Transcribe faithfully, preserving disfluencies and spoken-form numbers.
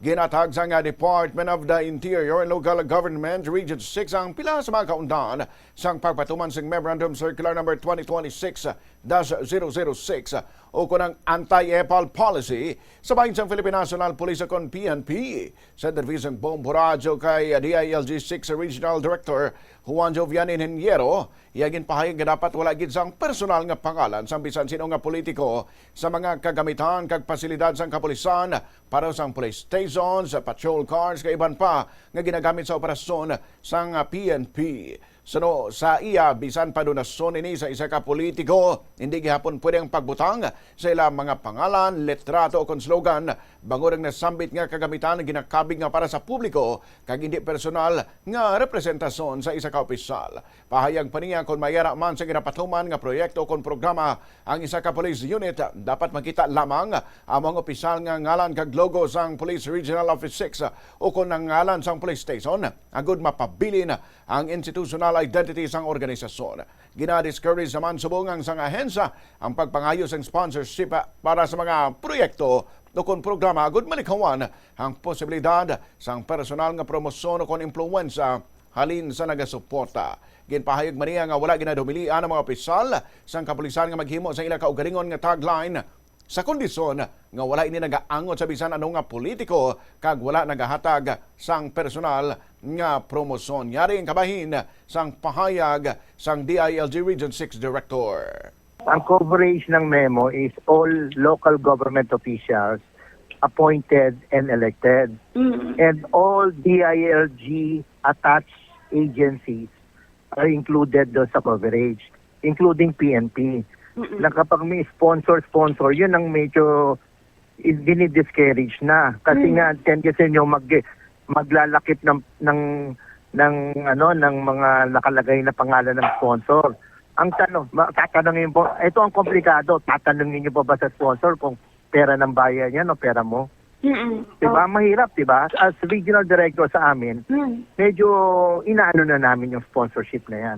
Ginatag sang Department of the Interior and Local Government Region six ang pila sa mga kaundan sang pagpatuman sing Memorandum Circular Number twenty twenty-six dash zero zero six, o kon ang Anti-EPAL Policy sa bahin sang Philippine National Police o kon P N P. Sa interview sang Bombo Radyo kay D I L G six Regional Director Juan Jovian Ingeniero, iya ginpahayag nga dapat wala gid sang personal nga pangalan sang bisan sino nga politiko sa mga kagamitan kag pasilidad sang kapulisan, para sang police stations, patrol cars, kag iban pa nga ginagamit sa operasyon sang P N P. Suno sa iya, bisan pa donasyon ini sa isa ka politiko, hindi gihapon pwede ang pagbutang sa ilang mga pangalan, litrato, o kon slogan, bangod ang nasambit nga kagamitan ginakabig nga para sa publiko kag hindi personal nga representasyon sa isa ka opisyal. Pahayag pa niya, kon may ara man sa ginapatuman nga proyekto kon programa ang isa ka police unit, dapat makita lamang ang mga opisyal nga ngalan kag logo sang Police Regional Office six o kon ang ngalan sang police station, agud mapabilin ang institutional identity sang organisasyon. Gina-discourage naman subong ang sang ahensya ang pagpangayo sang sponsorship para sa mga proyekto o kon programa, agud malikawan ang posibilidad sang personal nga promosyon o kon impluwensya halin sa nagasuporta. Ginpahayag man niya nga wala ginadumilian ang mga opisyal sang kapulisan nga maghimo sa ila kaugalingon nga tagline, sa kondisyon nga wala ini nagaangot sa bisan ano nga politiko kag wala nagahatag sang personal nga promosyon. Yari ang kabahin sang pahayag sang D I L G Region six Director. Ang coverage ng memo is all local government officials appointed and elected, Mm. and all D I L G attached agencies are included do sa coverage, including P N P. Mm-mm. Na kapag may sponsor-sponsor, yun ang medyo i- dinidiscourage na. Kasi Mm. nga, tendency nyo mag, maglalakip ng, ng, ng, ano, ng mga nakalagay na pangalan ng sponsor. Ang tanong, ma- tatanungin po, ito ang komplikado, tatanungin nyo pa ba sa sponsor kung pera ng bayan yan o pera mo? Mm-mm. Diba? Oh. Mahirap, diba? As regional director sa amin, Mm. medyo inaano na namin yung sponsorship na yan.